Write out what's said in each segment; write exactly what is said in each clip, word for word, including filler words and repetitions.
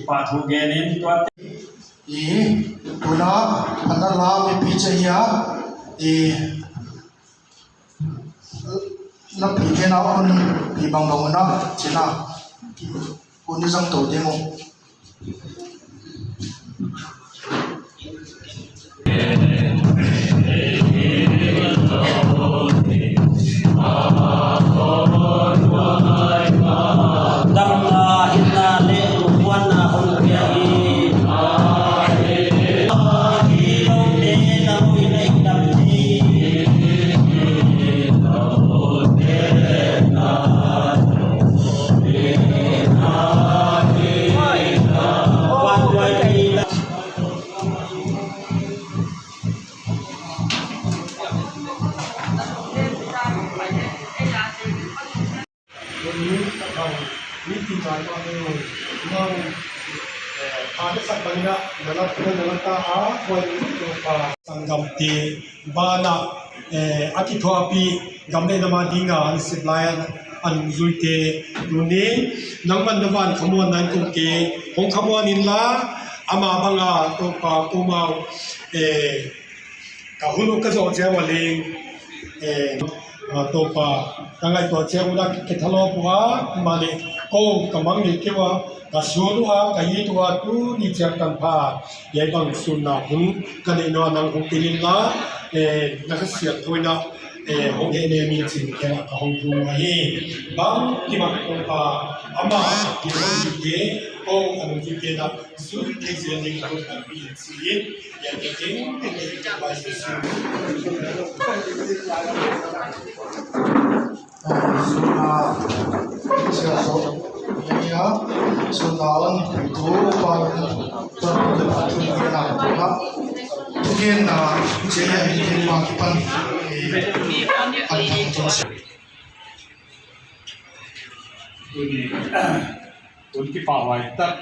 Pathu genin tua. I, tuna, ana la mi pi cha hia. I, na pi ke na on pi bang bang na, china. Kuni zang to demo. Sanggamte banah, eh, a kithuahpih gam leh nam a dinga an sep lai a, an zuite tuni nangman na van khamuanna in kum ke hong khamuan inla, amah banga Toupa kum a, eh, ka hun uh ka zoh chiang ua leng, eh, ah, Toupa, ka ngaihtuah chiang un a ka thalawp ua, mahleh kou ka mangngilh kei ua, ka sual ua, ka it ua, tuni chiang tanpha hiai bang sunna hun ka neih nung nang hong tel inla, eh, na Kha Siangthou in a, eh, hong hehnem in chin kei a ka hong thum ahi. Bangkim a Toupa, amah a kilawm ding te, kou a lungkim te na, zui thei zel ding in hong tampi in chi in, hiaite tengteng Toupa Jesu. Sunna, sia so, ya, sunna on tu pa, tu pa tu na, tu na, tu gen na, che ya ni ma ki pan, eh, pan tu. Tuni, tun kipahhuai tak.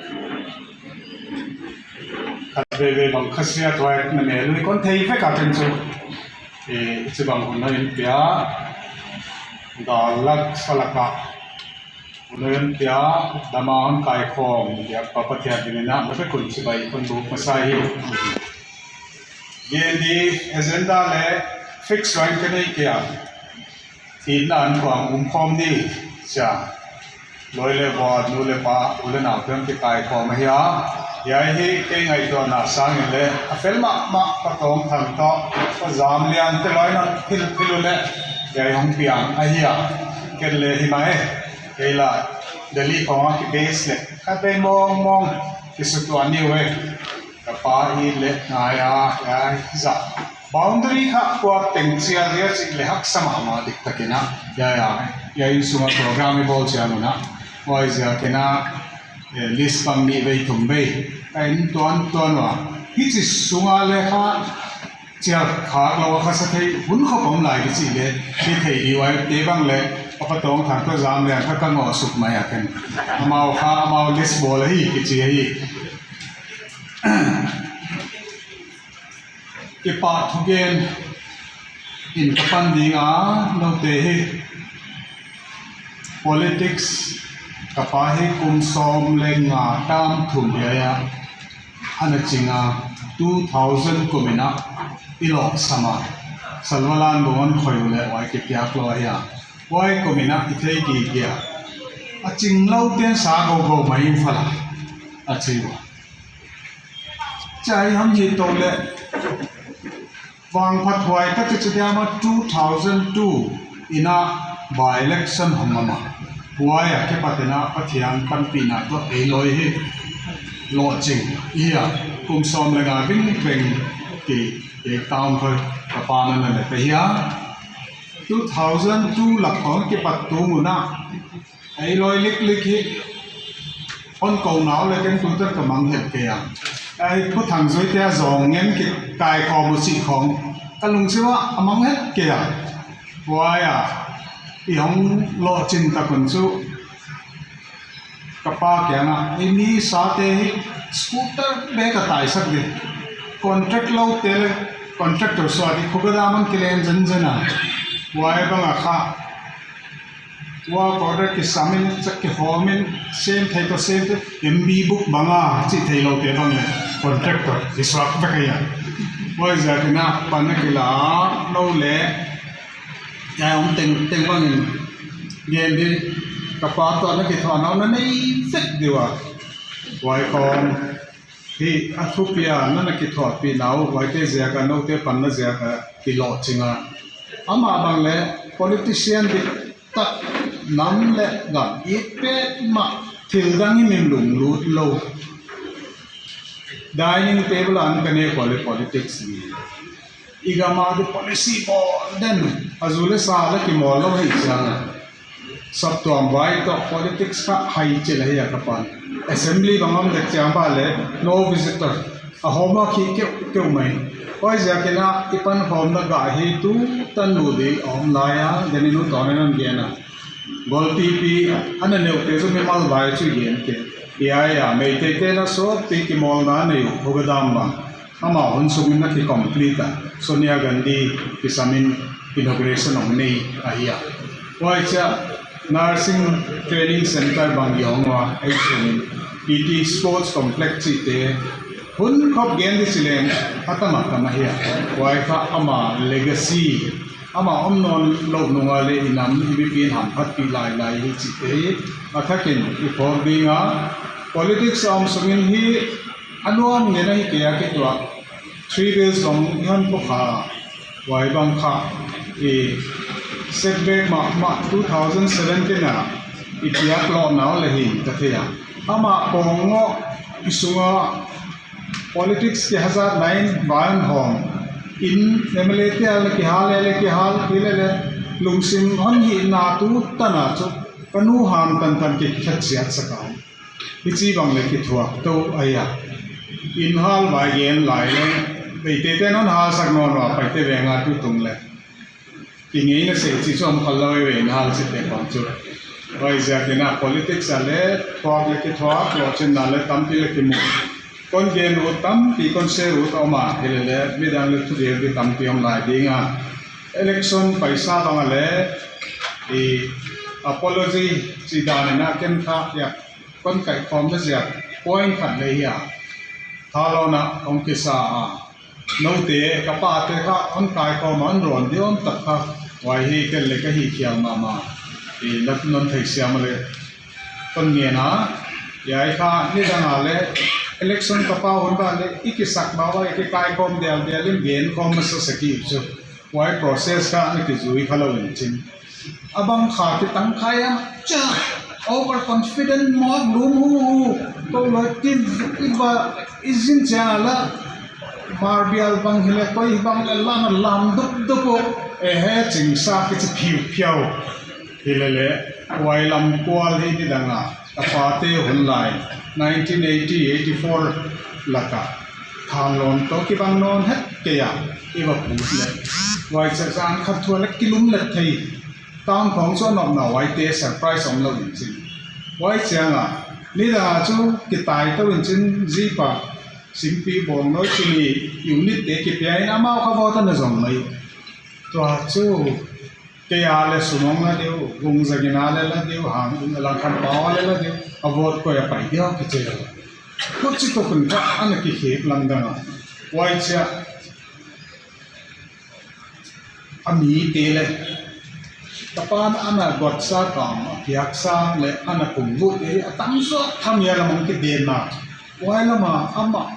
Khatvei vei bang Kha Siangthou in a mel uh kon thei vek a ken chu. Eh, hichibang hun hon pia. Gal lak sa lak a. Hun hon pia, dam a hon kaikhawm, biakpa Pathian min in a, na vek un chibai kon buk masa hi. Gen di agenda leh fix line ka nei kei a. Itna an kuang um khawm ni, chia. Loi leh vual, nu leh pa, u leh nau teng kikaikhawm ahi a. Hiai hi kei ngaihtuahna sangin leh, a fel mahmah Patawng Thang toh, Pa Zam Lian te loi na philphil uleh, hiai hong piang ahi a. Ken leh hi mai, kei lah Delhi khawng a ki base leh, khatvei mawngmawng, kisutuah ni uh e. Ka pa i leh ngai a, hiai zah. Boundary kha kua teng chial dia chih leh haksa mahmah diktak in a. Hiai a, hiai in sung a program i bawl chiang un a. Huaiziakin a, eh, list bang nih vei thum vei. Ka en tuantuan ua. Hichi sung a leh kha chial khak lou a kha sa thei hun khop om lai di chih leh. Chi thei di uai te bang leh. Patawng Thang toh Zam Lian kha ka ngoh suk mai a ken. Amau kha, amau list bawl ahi, kichi ahi. Kipahthu gen in ka pan ding a, noute hi. Politics ka pa hi kum sawm leh nga tam thum hiai a ana ching a, two thousand kum in a i lawhsam a. Salva Lan Bung hon khoi uleh huai kipiak lou ahi a. Huai kum in a i thei gige a. A ching lou ten sa gawgaw mai Imphal a, a chi ua. Chai ham hi tou leh vangphathuai tak chi diam a two thousand two in a by-election hong om a. Huai a kipat in a Pathian panpihna toh ei loi hi lohching i hi a, kum sawm leh nga vingveng ki, ki town khoi ka pa na na leh ka hi a. Two thousand two lak khong kipat tung un a, ei loi liklik hi hon kou nau leh ken tutan ka mang het kei a. Ei Pu Thang Zui te a zawng ngen kikaikhawm uh chih khong ka lungsim ah a mang het kei a. Huai a i hong lohching tak un chu ka pa kiang ah, ei mi sate hi scooter bek a taisak di. Contract lou te leh contractor suah di, khuga dam hon kilen zenzen a. Huai bang a kha Work order kisam in, chak kihawm in, sem thei toh sem thei, M B book bang a, chih theilou te bang leh, contractor, i suak vek ahi a. Huaiziakin a, pan na kila, nou leh, a om tengteng bang in, gen di, ka pa toh na kithuahna na nei vek di ua. Huai khawng, hi a thupi a, na na kithuahpihna uh, huaite ziak a, noute panna ziak a, kilawhching a. Amah bang leh, politician dik tak nam leh gam it petmah thil dang in min lunglut lou. Dining table a an ka nek ua leh politics ni. I gam a di policy bawl den. A zu leh sa leh kimawl lou hi chiang a. Saptuam vai toh politics kha hai chil ahi a ka pan. Assembly bang om dek chiang bang leh no visitor. A hawm a khi keu, keu mai. Huaiziakin a i pankhawmna gah hi tu tan nu di a om lai a, den in u tawn in a gen a. Goltipi, ana neute chu mimal vai chu gen kei. Ia, ia, Meiteite na sawtpi kimawlna nei uh, Khogadam bang. Amah hun sung in a ki complete a. Sonia Gandhi kisam in inauguration hong nei ahi a. Huai chia, Nursing Training Center bang i hong ua, ei sung in, P T Sports Complex chihte, hun khop gen di chi leng, a tam a tam ahi a. Huai kha ama legacy, ama om nawn lou nung a leh i nam i mipi'n hamphatpih lailai hi chihte hi, a thak in i phawk ding a, politics a om sung in hi, a nuam ngen ahi kei a kituak, three bills bang i hon pawt kha, huai bang kha, i setback mahmah two thousand seventeen a, i piak louhna uh leh hi ka thei a. Amah pawng ngawh i sung a politics kihazatna in vai hon hawm. In M L A te a leh kihal, leh leh kihal, hi leh leh lungsim hon hihna tu tan a chu ka nu han tantan kikhet siat sak a. Hichi bang leh kithuak tou ahi a. In hal vai gen lai leh, Meiteite'n hon hal sak nawn ua Paite veng a tutung leh. Kingeina seh chih chu om kha lou ve, in hal chihte khawng chu. Huaiziakin a politics a leh, thuak leh kithuak, lohchinna leh tampi leh kimu. Kon gen ut tampi, kon share ut om a, hi leh leh, midang leh thugen di tampi om lai ding a. Election paisa bang a leh, i apology chih dan in a ken kha, ia, kon kaikhawmna ziak, point khat leh hi a. Thalawna hong kisa a. Noute, ka pate kha, hon kaikhawm a, hon rawn di om tak kha. Huai hi ken leh ka hihkhial mahmah. I lak non theisiam a leh. Kon ngen a, hiai kha, nidang a leh, election ka pau hun bang leh, i kisak bang ua, i kikaikhawm dialdial in gen khawm masa sak i chu. Huai process kha, na kizui kha lou in chin. A bang kha kitang khai a, cha, overconfident mawk lum hu hu, kou loi tin, i va, i zin chiang a la, marbial bang hi leh, koi bang leh, lam, lam dup dup uh, e he ching sa kichi phiu phiau. Hi leh leh, huai lam kual hi nidang a, ka pate hun lai, nineteen eighty, eighty-four lak a, thanlon toh kibang nawn het kei a, i va put leh. Huai chia zan khat thu a leh kilum leh thei, town khawng chu a nopna huaite surprise om lou in chin. Huai chiang a, nidang a chu kitai tou in chin, zipa, Singpi Bawngnawi chih ni, unit te kipia in amau kha vote ana zong mai. Tua chu, kei a leh sumong la diu, Vungzagin a leh la diu, hang in a lang khan pau a leh la diu, a vote koi a pai diu kichi lou. Huchi toh kun kha ana kikhek lang dang a. Huai chia a mite leh. Ka pa'n ana guatsa kam, a piaksa leh ana kumvut e, a tam zawk tham ia lam hong kidenna. Huai lam a amah,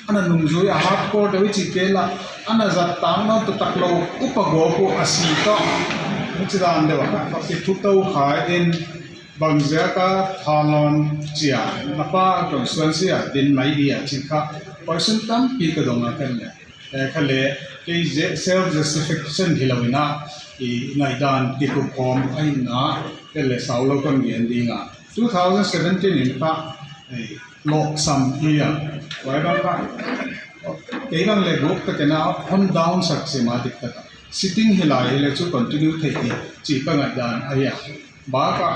ana nungzui a hardcore deuh i chihte la, ana zat tang nawn taktak lou, upa gawp uh a si toh. Huchi dan deuh a, ka kithutou kha in, bangziak a thanlon chia, na pa constituency a din mai dia chih kha, poison tampi ka dong a ken leh. Eh, kha leh, kei je-, self justification hilou in a, i ngaihdan kikup khawm ahi na, ken leh sau lou kon gen ding a. Two thousand seventeen in kha, eh, lawksam hi a. Huai bang kha, kei bang leh group tak in a, hon down sak sim a dik tak a. Sitting hi lai hi leh chu continue thei di, chih ka ngaihdan ahi a. Bak a,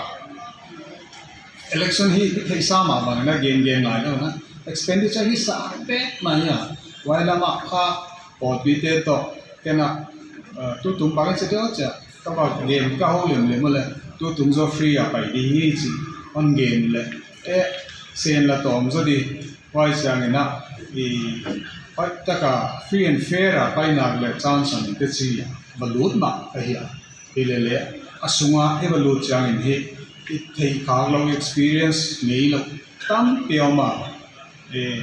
election hi, hi theihsa mah bang in a gen gen ngai lou na. Expenditure hi sa pek mai a. Huai lam a kha, pawlpite toh, ken a, eh, tutung bang in se deuh chia, ka va gen ka hou lemlem uleh. tu tung zaw free a pai di hi chih hon gen leh, eh, sen la tawm zaw di. Huai chiangin a, i, hoih taka free and fair a pai nak leh chance a nei te chi a va lut mah ahi a. Hilele, a sunga i va lut chiangin hi, i theih khak lou, experience nei lou tampi om a, eh,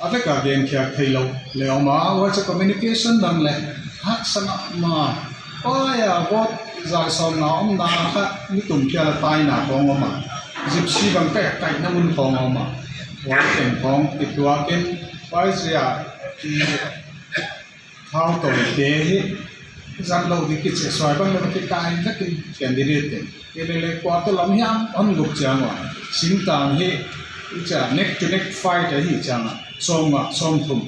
a vek a gen khiak theih lou leh om a, huai chu communication dang leh haksa mahmah. Huai a vote zai sawmna omna kha, mi tum khial a taina khong om a, Gypsy bang kaihkaihna mun khong om a, huai teng khong kituakin, huai zia, i, thau tawite hi zat lou di kichi a, suai bang leh kikai vekin candidate te. Hilele kua toh lam hiam hon gup chiang ua, singtang hi, i chia neck to neck fight ahi chiang a, sawmnga, sawmthum,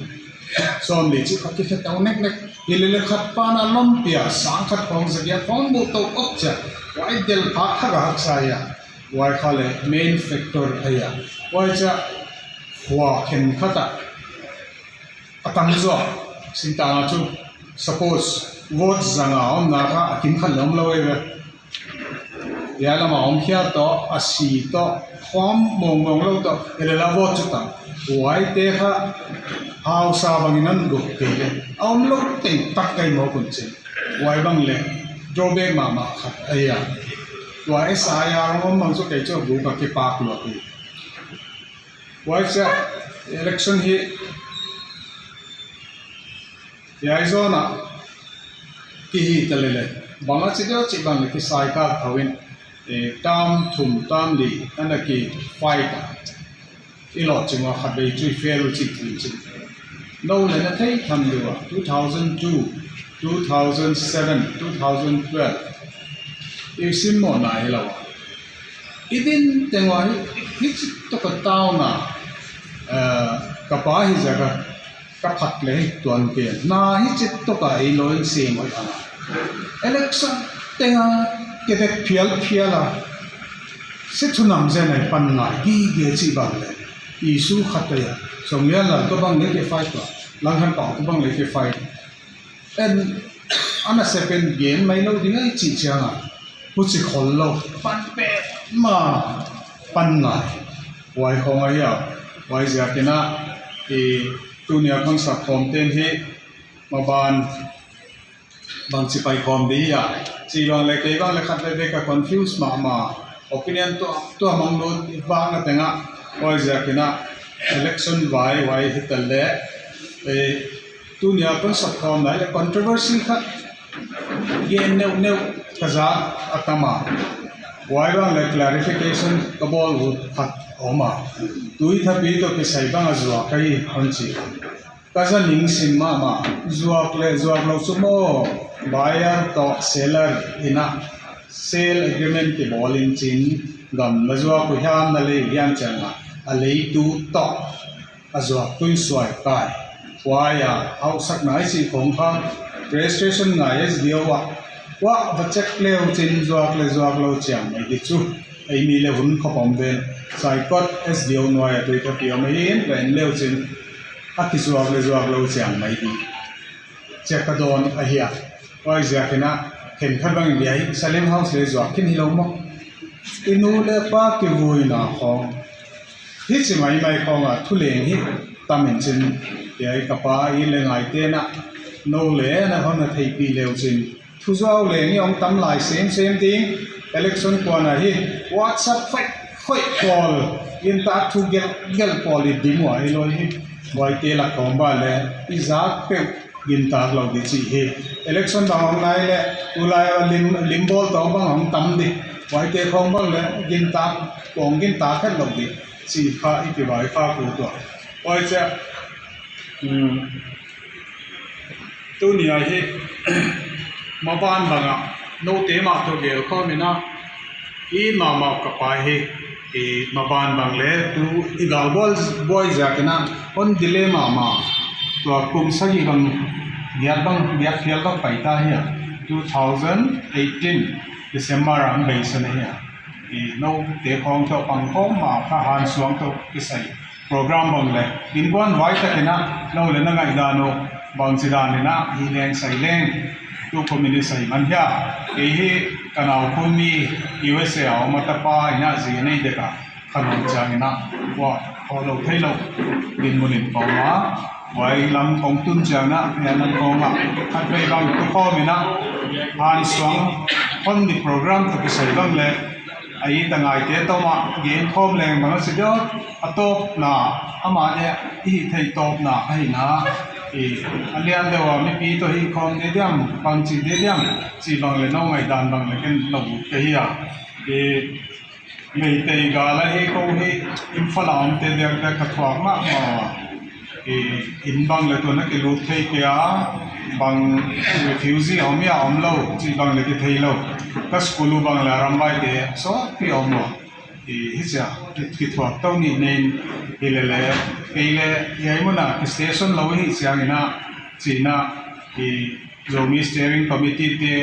sawmli chih kha kikhe tou neknek. Hilele khat pan a lawmpi a sang khat khong zagiat khong muh tou awk chia, huai del phak kha ka haksa a, huai kha leh main factor ahi a. Huai chia khua khenkhat a a tam zaw, singtang a chu, suppose, vote zanga omna kha a kim khat leh om lou ei ve. Hiai lama om khia toh, a si toh, khawm mawngmawng lou toh, hilele vote chu tam. Huaite kha, hausa bangin hon gup kei leh, a om lou teng tak kai mawk un chin. Huai bang leh, drawback mahmah khat ahi a. Tua S I R om bang chu kei chu a guk a kipak lou hi. Huai chia election hi, hiai zawna kihih ta lele, bang a chi deuh chih bang leh kisai kal thou in, eh, term thum term li ana ki fight a, i lohching ua khatvei chu i fail chih thil chih. Nou leh na thei tham deuh a, two thousand two, two thousand seven, two thousand twelve, i sim mawh nai lou a. I din teng ua hi, hichi toh ka tauna, eh, ka pa hi ziak a, ka phat leh hi tuan pen. Na hichi toh ka ei lou in sem hoih a. Election teng a, ke dek phialphial a. Si thu nam zen a i pan ngai, gige chih bang leh. Issue khat ahi a. Sawmlian Lal toh bang leh ke fight ua. Langkhanpau toh bang leh ke fight. En, ana sep in gen mai lou ding ahi chih chiang a, huchi khol lou, pan petmah, pan ngai. Huai khong ahi a, huai ziakin a, i, tuni a kon sak khawm ten hi, maban, bangchi pai khawm di a. Chih bang leh kei bang leh khatvei vei ka confuse mahmah. Opinion tuamtuam mang lut i vak na teng a. Huai ziakin a election vai, vai hi ta leh, eh, tuni a kon sak khawm lai leh controversy khat gen neuhneuh ka zak a tam a. Huai bang leh clarification ka bawl ut khat om a. Tuithapi toh kisai bang a zuak ahi hon chi. Ka zaning sim mahmah, zuak leh zuak lou chu maw, buyer toh seller in a sale agreement kibawl in chin, gam na zuak uh hiam na lei uh hiam chiang a, a leitu toh a zuaktu in suai kai. Huai a, hausak nai chih khong kha, registration ngai S D O a, huai va check leu chin zuak leh zuak lou chiang mai di chu. Ei mi leh hun khop om ven, Saikot S D O nuai a Tuithapi om ahi in, va en leu chin, a kizuak leh zuak lou chiang mai di. Chia ka dawn ahi a. Huai ziakin a, khenkhat bang in hiai Salem House leh zuak khin hilou maw. I nu leh pa kivuina khong. Hichi maimai khong a, thu leng hi tam in chin. Hiai ka pa i leh ngaite'n a, nou leh na hon na theihpih leu chin. Thuzuau leng i hong tam lai semsem ding, election kuan a hi, WhatsApp khoih khoih pawl, gintak thu gelhgelh pawl i dim ua hi lou hi, huaite lak khong bang leh, i zak peuh gintak lou di chih hi. Election bang hong nai leh, tulai a lim, lim bawl tawng bang hong tam di, huaite khong bang leh, gintak, khong gintak het lou di, chih kha i kivaikhak ut ua. Huai chia, um, Tuni a hi, maban bang a, noute mah toh gel khawm in a, i mahmah ka pa hi, i maban bang leh tu i gal buai, buai ziakin a, hon delay mahmah, tua kum sagih bang giat bang, giat phial bang pai ta hi a, two thousand eighteen December a hon beisan ahi a. I noute khong toh pang khawm mah kha han suang toh kisai. Program bang leh, innkuan vai takin a, nou leh na ngaihdan uh, bangchidan in a, hi leng sai leng. Tu communist ahi man hia, kei hi ka nau kumi U S A a om a, tapa in a zi nei dek a, kha nau chiang in a, ua, ho lo thei lo, dinmun in ka om a, huai lam kong tun chiang in a, hiai lam kong a, khatvei bang tu khawm in a, han suang, hon ni program toh kisai bang leh, a it a ngaite toh mah, gen khawm leng bang a si deuh, a tawpna, amah leh, i hih theih tawpna, ahihna, i, a lian deuh a, mipi toh hih khawm di diam, bangchi di diam, chih bang leh nou ngaihdan bang leh ken lawm ka hi a. I, Meitei gal a hi kou hi, Imphal a omte diak diak ka thuak mahmah a. I, inn bang leh tuh na kilut thei kei a, bang refugee a om hia om lou, chih bang leh kithei lou. Ka school uh bang leh Arambai te, sawtpi om lou. I, hichia, ki, kithuak tou ni nei, hi leh leh, kei leh, hiai mun a, ki station lou hi chiang in a, chi in a, i, Zomi Steering Committee te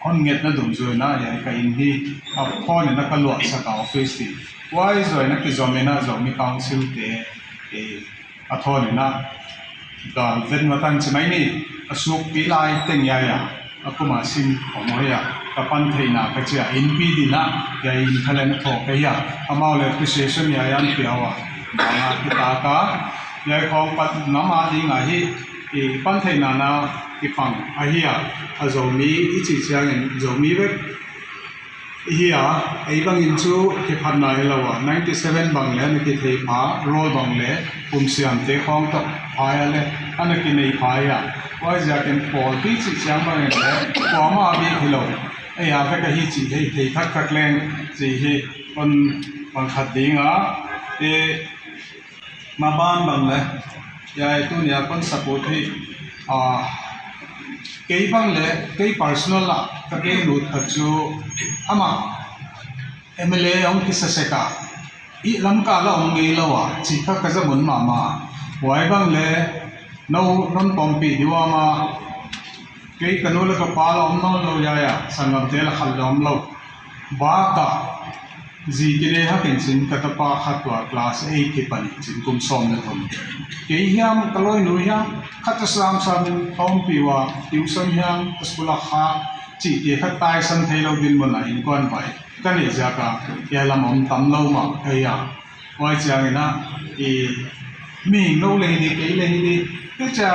hon ngetna dungzui in a, hiai ka inn hi, a phone in a ka luah sak a office hi. Huai zoh in a kizom in a Zomi Council te, i, a thawn in a, ka ven matan chi mai ni, a suk pi lai teng hiai a, a kum a sin om hia, ka pan theihna ka chi a, inn pi din a, hiai inn kha leh na thawk ka hi a, amau leh appreciation hiai an pia ua, bang a ki ta ka, hiai khawng pan nam a ding a hi, i pan theihna na ki pang ahi a, a Zomi i chih chiang in Zomi vek i hi a, ei bang in chu kiphatna hi lou a, ninety seven bang leh na kithei pha, roll bang leh, kum siam te khawng toh, phai a leh, ana kinei phai a, huai ziak in pawl pi chih chiang bang in leh, kuamah bik hi lou, ei a vek a hi chih hi, thei thak thak leng, chih hi, kon pang khat ding a, e, Maban bang leh, hiai tuni a kon support hi, ah, kei bang leh, kei personal a, ka kei lut khat chu, amah, M L A hong kisa sek a, i Lamka la hong ngei lou a, chih kha ka za mun mahmah, huai bang leh, nou, non pawmpih di ua mah, kei ka nu leh ka pa la om nawn lou hiai a, sanggamte la khat la om lou, bak a, Zi kine hak in chin ka tapa khat tua class eight kipan in chin kum sawm leh thum. Kei hiam ka lawinu hiam khat a sam sam in ka ompih ua, tuition hiam ka school a kha chihte kha taisan theilou dinmun a innkuan vai ka neih ziak a, hiai lam om tam lou mah ka hi a. Huai chiang in a, i mihing nou leh hi di, kei leh hi di, kei cha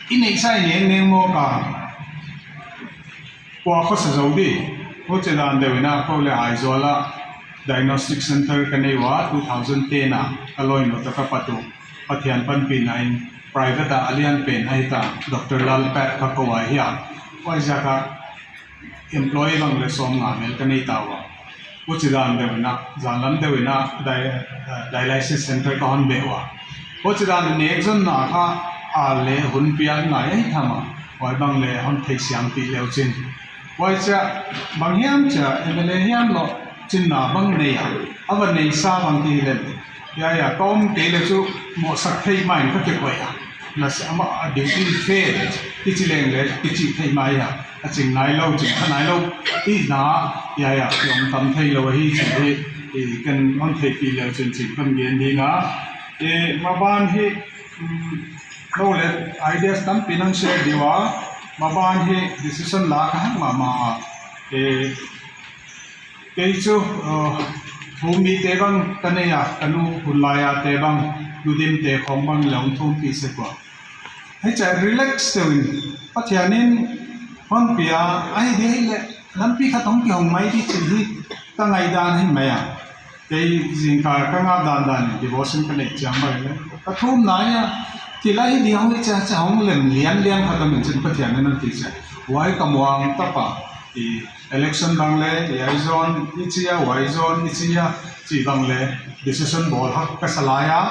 i neihsa i neng neng mawk a. Kua khosa zou di. Huchi dan deuh in a kou leh Aizawl a Diagnostic Center ka nei ua, two thousand ten a ka lawinu toh ka pat uh Pathian panpihna in private a a lian pen ahita Doctor Lalpat ka kou a hi a. Huai ziak a employee bang leh sawmnga mel ka nei ta ua. Huchi dan deuh in a, zan lam deuh in a, dia-, eh, dialysis center ka hon beh ua. Huchi dan in nek zonna kha, a leh hun piak ngai ei tham a. Huai bang leh hon theisiam pi leu chin. Huai chia, bang hiam chia, M L A hiam lou, chinna bang nei a. A va neisa bang ki leh. Hiai a, ka om kei leh chu, mohsak thei mai ka kikoih a. Nasa amah a duty fail, kichi leng leh, kichi thei mai a. A ching nailou, ching kha nailou, i na, hiai a, i om tam theilou hi, chih hi, i ken hon theihpih leu chin chih kon gen ding a. I maban hi, um, kou leh ideas tampi non share di ua, maban hi decision la ka hak mahmah a. I, kei chu, uh, thum mite bang ka nei a, ka nu hun lai a te bang, nu dim te khong bang leh hon thumpih sek ua. Hichia relax deuh in, Pathian in hon pia, ahi di leh, lampi khat hong kihong mai di chih hi, ka ngaihdan hi mai a. Kei zingkal ka ngap dandan in, devotion ka neih chiang mai leh. Ka thumna hi a, thil ahi di hong hi chia, chia hong lem lian lian khat om in chin Pathian in hon ti chia. Huai ka muang tapa, i election bang leh, i Aizawl, i chia, Aizawl, i chia, chih bang leh, decision bawl hak ka sa lai a,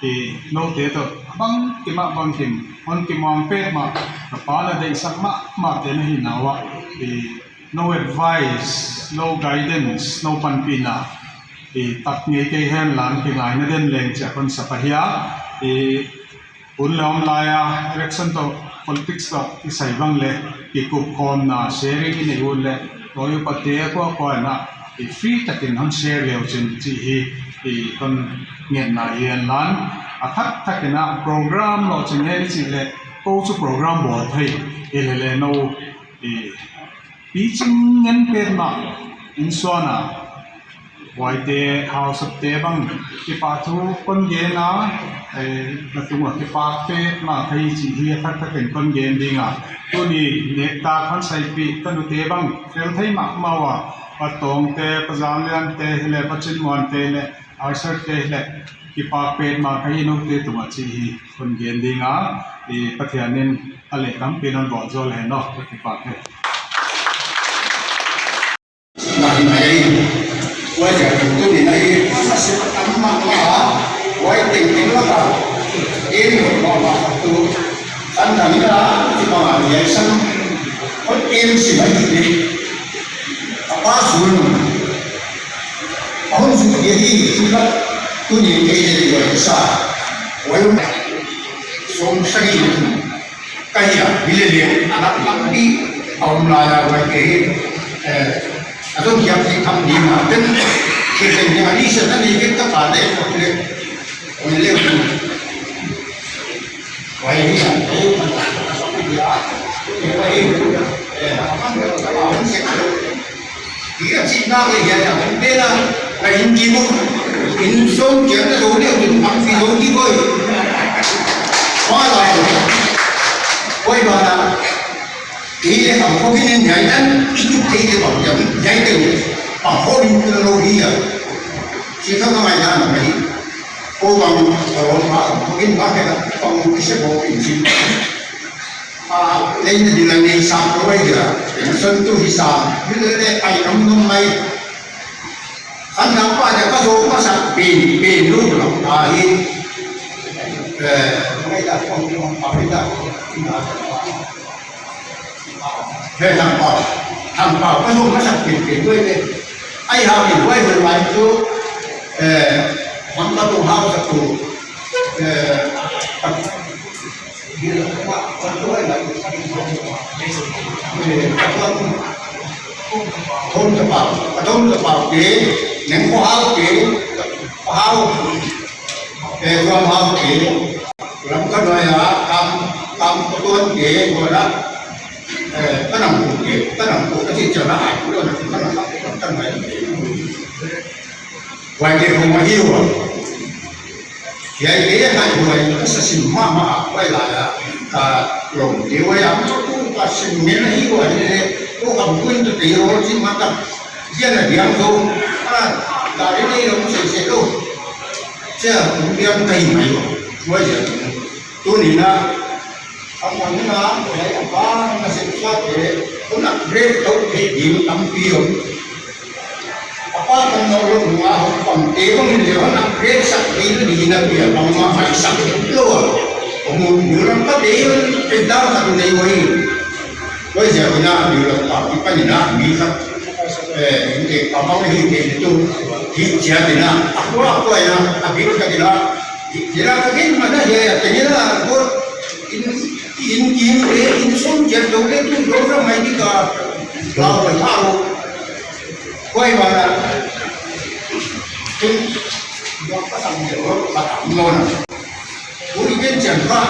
i noute toh, bangkim a bangkim, hon kimuang petmah, ka pa na deihsak mahmah te na hi na ua, i no advice, no guidance, no panpihna, i tak ngei kei hen la kingaihna den leng chia kon sa pah hi a, i hun leh om lai a, election toh, politics toh, i sai bang leh, i kup khawmna, sharing i nei ut leh, kou upa te kua kua in a, i free takin hon share leu chin chih hi, i kon ngetna hi en lan, a thak thak in a, program lou chin hen i chih leh, Kou chu program bawl thei, i le le no, i piching ngen petmah, insuan a, huaite hausate bang, kipahthu kon gen a, eh, ka tung a kipak petmah ka hi chih hi a thak thak in kon gen ding a. Tuni nektak hon saipih ka nute bang, fel thei mahmah ua, Pa Tawngte, Pa Zangliante, hi le Pa Chinmuante le, Arthur te le, kipak petmah ka hi noute tungah chih hi kon gen ding a, i Pathian in a leh tampi non bawl zaw le hen aw, ka kipak hi. Mah hi mai ei, huai ziak in tuni a i, a sep tam mahmah a, huai tengteng lak a, en lawm mahmah tu, an dang in a, i bang a, i ai sam, hon en sim a hi le, a pa sun, a hun sun dia hi, tu kha, tuni kei le di huai sa. Huai sawm sagih le thum. Ka hi a, hi le le, a nak lam di, a om lai a huai kei, eh, a zong hiam di tham di ma, ten, kei ten di ma ni sa na ni kei ka pa de, ka le, ka le. Huai hi a, eh, huai hi, eh, Hi ka chihna leh hiai a, pen a, ka in ki mu, in sawm kiang na zo leh, in pang fi zo ki koi. Huai lai. Koi ba na. Hi leh pang kho ki nen hiai tan, i tu te te bang hiai, hiai te. Pang kho in tu lo hi a. Si ka ka mai na na mai. Ko bang, ko bang, pang kho in ba ke na, pang kho ki se bo in si. A, lei na di la nei sa ko ai dia. Pension tu hi sa. Hi le le ai kam nung mai. Kan dang pa dia ka zo ma sa pen, pen lu lo. A hi. Eh, mai da ko ko pa ri da. He thang pa. Thang pa ka zo ma sa pen, pen lu le. Ai ha mi wai lu mai tu. Eh, hang ka tu ha sa tu. Eh, Thom Zapau, a Thom Zapau te, Neng Khua Hau te, Khua Hau, eh, Khua Hau te, Lamka nuai a, kam, kam patuan te, Khua Hau, eh, Tanang Pu te, Tanang Pu, a ti chana ai, Khua Hau, Tanang Pu, Tanang Pu. Huai te khong ahi ua. Hiai te a huai ka sa sim mahmah huai lai a. Ka lawmte huai a, tu ka sim ngen ahi ua hi le. Tu ka buin tu te ro chin mah ka. Hiai na diang tu. A, ka ri nei lo se se lo. Chia kum diang ka hi mai ua. Huai hiai. Tuni a, a man na, a pa na se tua te, ko na upgrade tou te ding tampi om. A pa kan no lo nga ho pang te bang le na upgrade sak te ni na pia bang ma mai sak lo. Ko mu ni ram pa te te da ka tu nei wai. Wai ja na ni ram pa ki pa ni na mi sak. Eh, ni te pa ma ni te tu. Ki ja te na. Aku aku ya, abi ka te na. Kira ka gen mana dia ya, kira ko in, in, in, in, in sum jer dole tu dole mai di ka, lau ka thau. Koi mana. Tun, dua pasang dia, dua pasang nona. Uri gen jan ka.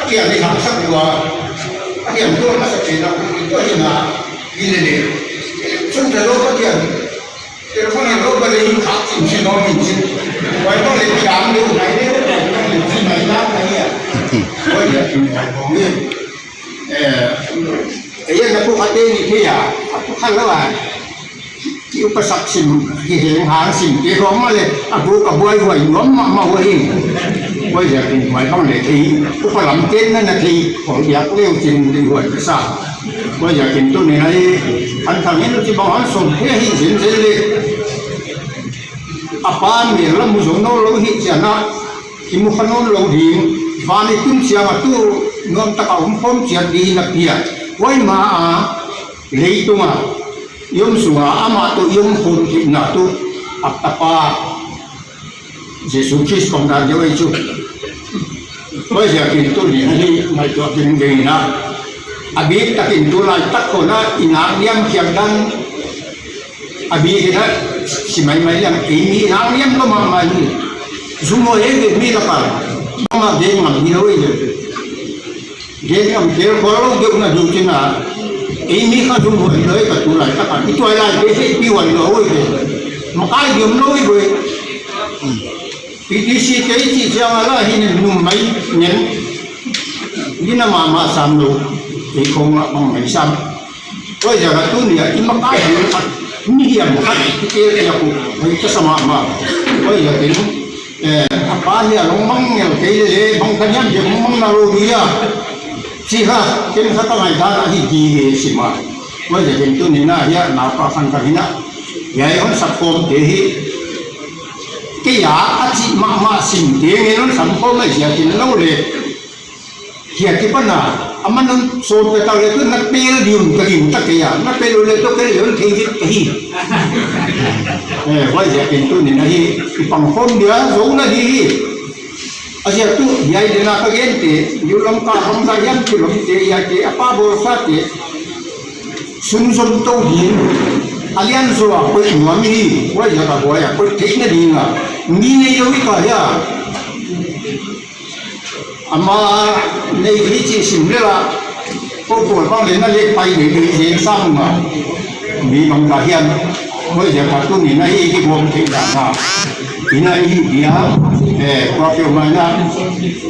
Kia ni hak sak dua. Kia dua pasang dia, dua pasang dia. Ini ni. Sum jer dua pasang dia. Telephone lo ba le in khat chin chin lo min chin. Wai ba le kiam lo, wai le ba le chin mai la mai ya. Wai ya chin mai ko ni. Eh, eh, ya na pu khat ni ke ya. Pu khat lo a. Ki upasak sim, ki heng hang sim, ke ko ma le, a bu ka buai huai nuam mahmah huai. Wai ya chin mai bang le thei. Upa lam ten na na thei. Ko ya leu chin di huai ka sa. Huaiziakin tuni a i, an thang in chibang an sawm hi hi zenzen le. A pa mel la mu zo nawn lou hi chiang a, i mu kha nawn lou ding, van i tun chiang a tu nuam tak a om khawm chiat ding in a pia. Huai ma a, leitung a, i om sung a, amah toh i om khawm theihna tu, a tapa, Jesu Khrist pang dan deuh ei chu. Huaiziakin tuni a hi ngaihtuah ding ding in a. A bik takin tulai tak khawng a i nak niam khiak dan. A bik in a si maimai liam ei mi nak niam lou mahmah hi. Zum maw ei mi lak a. Ama gen ngam hilou ei. Gen ngam tel khol lou deuh na deuh chin a. Ei mi kha sum huai lou ei ka tulai tak a. I tuailai te se pi huai lou ei. Makai diam lou ei boi. P T C te i chih chiang a la hi nen num mai nen. Ni na mahmah sam lou. Ei khong a bang mai sam. Huaiziak a tuni a i makai diam khat. Mi hiam khat i tel kei a ku. Huai ka sa mahmah. Huaiziak in. Eh, a pa hi a lungmang ngel kei leh, bang ka hiam dia lungmang na lou dia. Chi kha, ken kha ka ngaihdan a hi di ve sim a. Huaiziak in tuni na hiai na pa khan ka hi na. Hiai hon sak khawm te hi. Kei a, a chih mahmah sim te ngen hon sak khawm mai ziak in lou leh. Hiai akipan a, aman hon sawm ka tak leh tu na pel diam ka gingta kei a, na pel leh tu kei leh hon thei dik ka hi. Eh, huaiziak in tuni na hi, i pang khawm dia, zou na hi hi. A ziak tuh, hiai dena ka gente, New Lamka bangzah hiam kilawm te, hiaite, a pa bawlsa te. Sunzom tou din, a lian zaw a koih nuam hi, huaiziak a buai a, koih theihna ding a. Mi neilou i ka hia. Ama nei hi chih sim leh la. Ko pawl bang leh na leh pai leh leh zen sang ma. Mi bang ka hiam. Huaiziak a tuni na hi ki bawm thei dan a. I na hi dia. Eh, kua peuhmah na.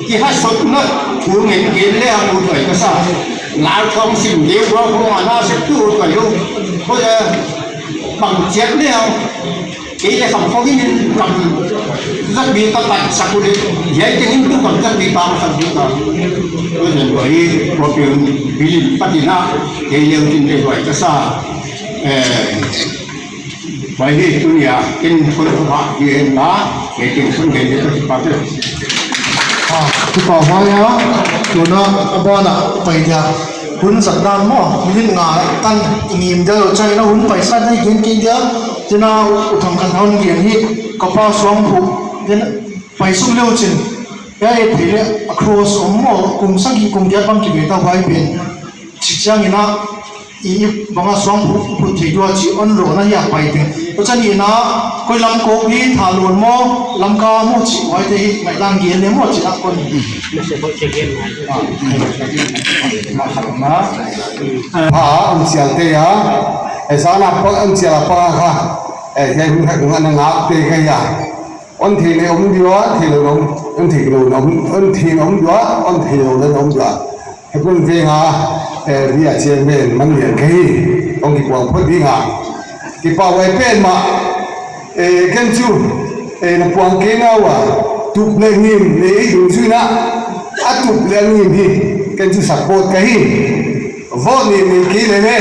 Ki ha sot na. Ku ngen gen leh a ku tuai ka sa. Lau thong sim leh kua ku ma na se tu tuai lou. Ko ya. Bang chiat leh a. Kei leh kham khawng in kam zat bi ka pat sak uleh, hiai tengin tu kam zat bi pang sak bi ka. Ko zen ko hi, ko piun bilin patina, kei leh utin leh huai ka sa. Eh, huai hi tuni a, ken khun ko ba hi hen na, kei ken khun kei leh ka ti pa te. Ah, tu pa huai a, tuna a ban a pai dia. Hun zat dan maw, minute nga tan i ngim dia, chai na hun paisat na i gen kei dia, tina u thang kan hon gen hi, ka pa suang phu, den pai suk leu chin, ya e thei leh, a cross om maw, kum sagih kum giat bang ki ve ta huai pen, chi chiang in a, i bang a suang phu, phu thei dua chi on lo na ya pai pen. Ko chan in a, koi lam ko pi tha lon maw, lam ka maw chi huai te hi, ngai lang gen le maw chi a kon. Pha, om chial te ya. E, zan a pa, om chial a pa kha. E, hiai hun kha kung ana ngak te kha ya. On thei leh om dia, thei lou om, on thei lou om, on thei om dia, on thei lou om dia. He kun ve nga, e, bia chairman man lian kha hi. Ong ki puang phot ding a. Ki pa huai pen mah. E, ken chu, e, na puang kei na ua, tup leh ngim, ne i dungzui na, a tup leh ngim hi, ken chu support ka hi. Vote ni, ni kei leh ne,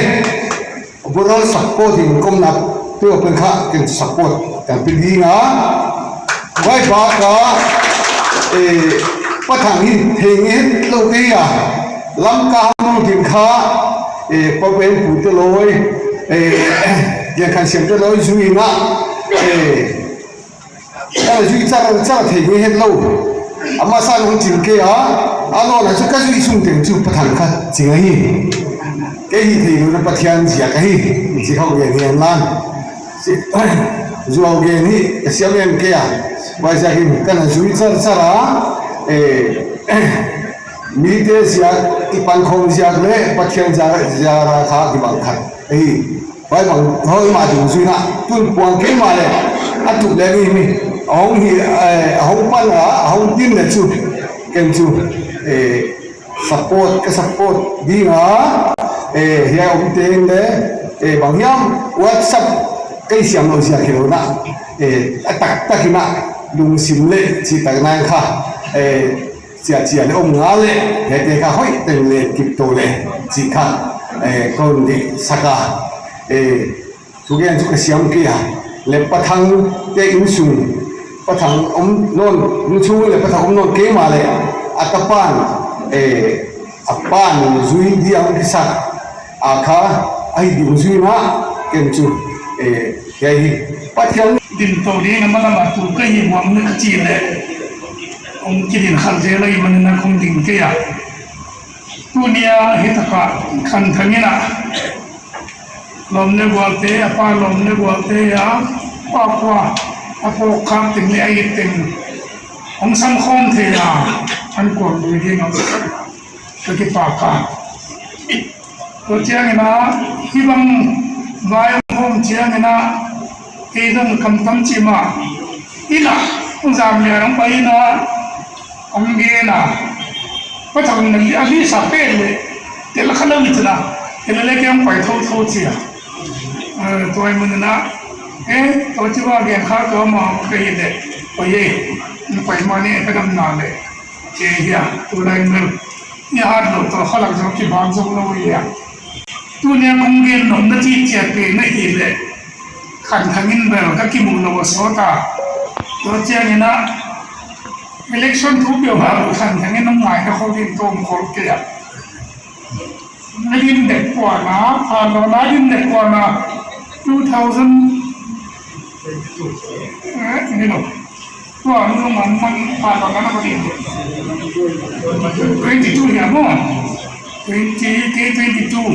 moral support in kom na, tu pen kha, ken chu support, kan pe ding a. Huai bak a, e, Pa Thang hi, thei nge lou kei a, Lamka hong din kha, e, Pa Ben pu te loi, e, Gen Khan Siam te loi zui na, e, Ka zui char char thei nge het lou. Ama san hong ching kei a. A lou na chu ka zui sung teng chu Pa Thang kha ching ahi. Kei hi thei lou na Pathian ziak ahi. Chi khawng gen hian lan. Chi, zuau gen hi ka siam em kei a. Huaiziak in ka na zui char char a. Eh, mite ziak, i pan khawm ziak leh Pathian ziak, ziak a kha kibang khat. Ahi. Huai bang, hoih mah dungzui na, tun puang kei mah leh, a tup leh mi mi. A hong hi, eh, a hong pan a, a hong din leh chu, ken chu, eh, support, ka support ding a, eh, hiai om teng leh, eh, bang hiam, WhatsApp, kei siam lou ziak hilou na, eh, a taktak in a, lungsim leh, chi tak nang kha, eh, chia chia leh om nga leh, hiaite kha hoih teng leh kip tou leh, chi kha, eh, kon di sak a, eh, thugen chu ka siam kei a, leh Pa Thang te innsung, Pa Thang om nawn, innsung leh Pa Thang om nawn kei mah leh, a ka pan, eh, a pan zui di ang kisa, a kha, ahi dungzui na, ken chu, eh, hiai hi, Pathian. Din tou ding a mana ma tu ka hi buang ni ka chi leh. Hong kidin khan zel lai man na khong ding kei a. Tuni a hi taka Khan Thang in a. Lawm leh gual te, a pa lawm leh gual te a. Pa kua, a pawk khak teng leh a it teng. Hong sam khawm thei a, an kuang lui ding a, ka kipak a. Tua chiangin a, hibang vai hong khawm chiangin a, kei zong kam tam chi mah. Inn ah, hong zam lian hong pai inn ah, hong gen a. Pa Thang na li, a li sa pen le, tel kha lo ni chuna, tel le kei hong pai thotho chi a. Eh, tua mun in a, eh, tua chi va gen kha tua mah ka hi le, pai e, pai mah ni ka dam na le. Che hia, tulai mel. Ni hat lo to khalak zo ki bang zo lo hia. Tuni a kong gen nom na chi chia pe na hi le. Khan Thang in bel ka kimu lo sawt a. Tua chiangin a election thu peuh ha Khan Thang in ngai ka khol din tom khol kei a. Na din dek puan a, a lo na din dek puan a, two thousand, eh, ni lo. Tua nu man man pa lo na ko din. Twenty-two ya mo. Twenty, ke twenty-two.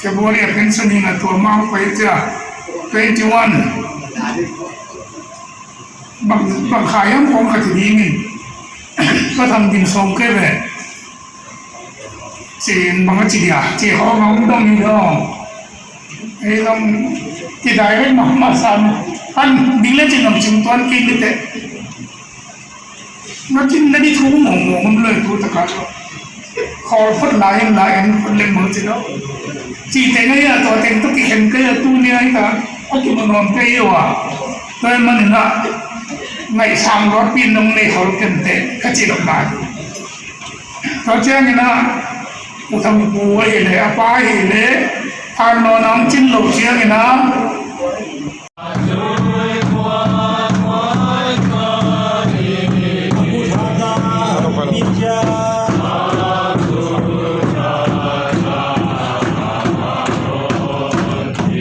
February a pension ni na tua mang ko ya. Twenty-one. Bang, bang kha yang kong ka ti ding in. Ka tham din sawm kei ve. Chin bang a chi dia, chi hong hong dong ni dong. Ei dong, ki direct ma, ma sam. Pan ding le chin dong chin tuan ki ni te. Na chin na di thu mo mo hom le tu ta ka. Khol phot lai lai en phot le mo chi lo. Chi te ngai a to teng to ki khen ka ya tu ni ai ka. A ki mo nom ka ya wa. Tua man na. Ngai sang lo pin dong nei khol ken te. Ka chi lo na. Tua chiangin a, U Thang Pu ahi le, a pa ahi le, Thanlon a hong chin lo chiangin a.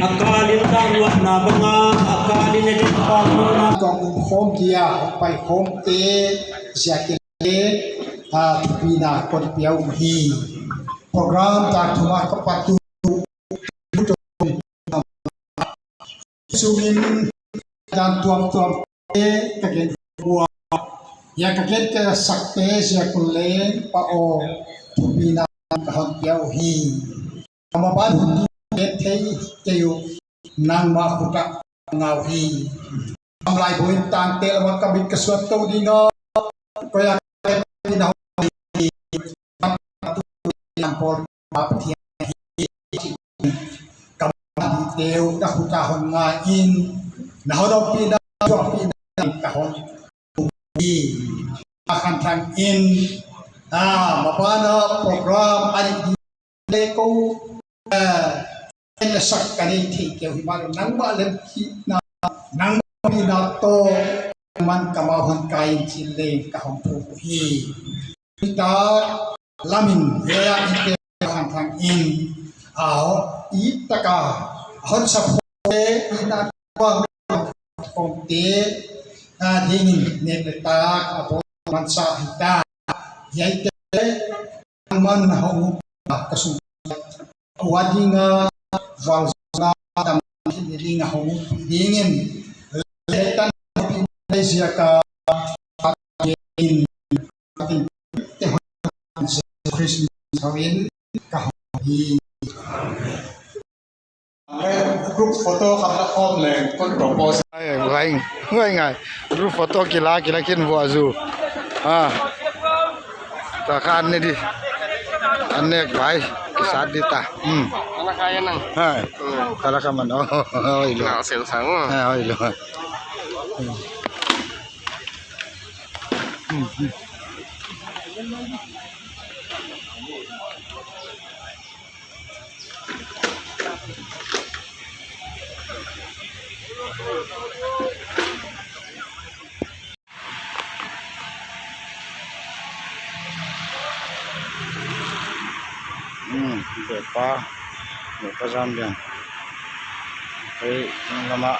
A kalin dan luatna banga, a kalin a din pang luatna. Kong um khawm dia, pai khawm te, ziakin le, a, thupina kon pia uh hi. Program tak thuma ka pat tu. Sungin dan tuamtuam te ka gen ua. Ya ka gen ka sak te ziak un leng pa aw thupina ka hon pia uh hi. Ka maban hun di gen thei kei uh nangmah khut ah ngau hi. Kam lai buin tangte lam ah ka mit ka suan tou ding a. Ko ya ka mit na hong hi. Nang pawl pa Pathian hi. Kam di teu na khut ah hon ngai in. Na hon ompihna, ompihna ka hon hi. A Khan Thang in, a, maban a program a nih di le ko, a, en la sak ka nei thei kei uh hi mah, nangmah lemhihna, nangmah pina toh, man ka mau hon kai in chin leng ka hon thum uh hi. Hita lamin, ya, i te Khan Thang in, a, i taka, hon support, i na, kong te, a, dingin, ne pe tak, a, bo, man sa, hita, ya, i te, man, hong, a, ka sung, Wadinga, Valzonga, Dam, Dinga, Hong, Dingin, Letan, Leziaka, in, Christmas, Hawin, Kahawi. Group photo khat la khawm leng, kun propose. Ai, ngai, ngai, ngai. Group photo kila, kila kin vua zu. Ah. Ta khan ni di. An nek bai. Kisat di ta. Hmm. Ana kaya nang. Hai. Hmm. Kala ka man. Oh, oh, oh, ilo. Na sel sang. Ah, ilo. Hmm. Hmm, hmm. Hmm, bepa, bepa zam lian. Hei, lama.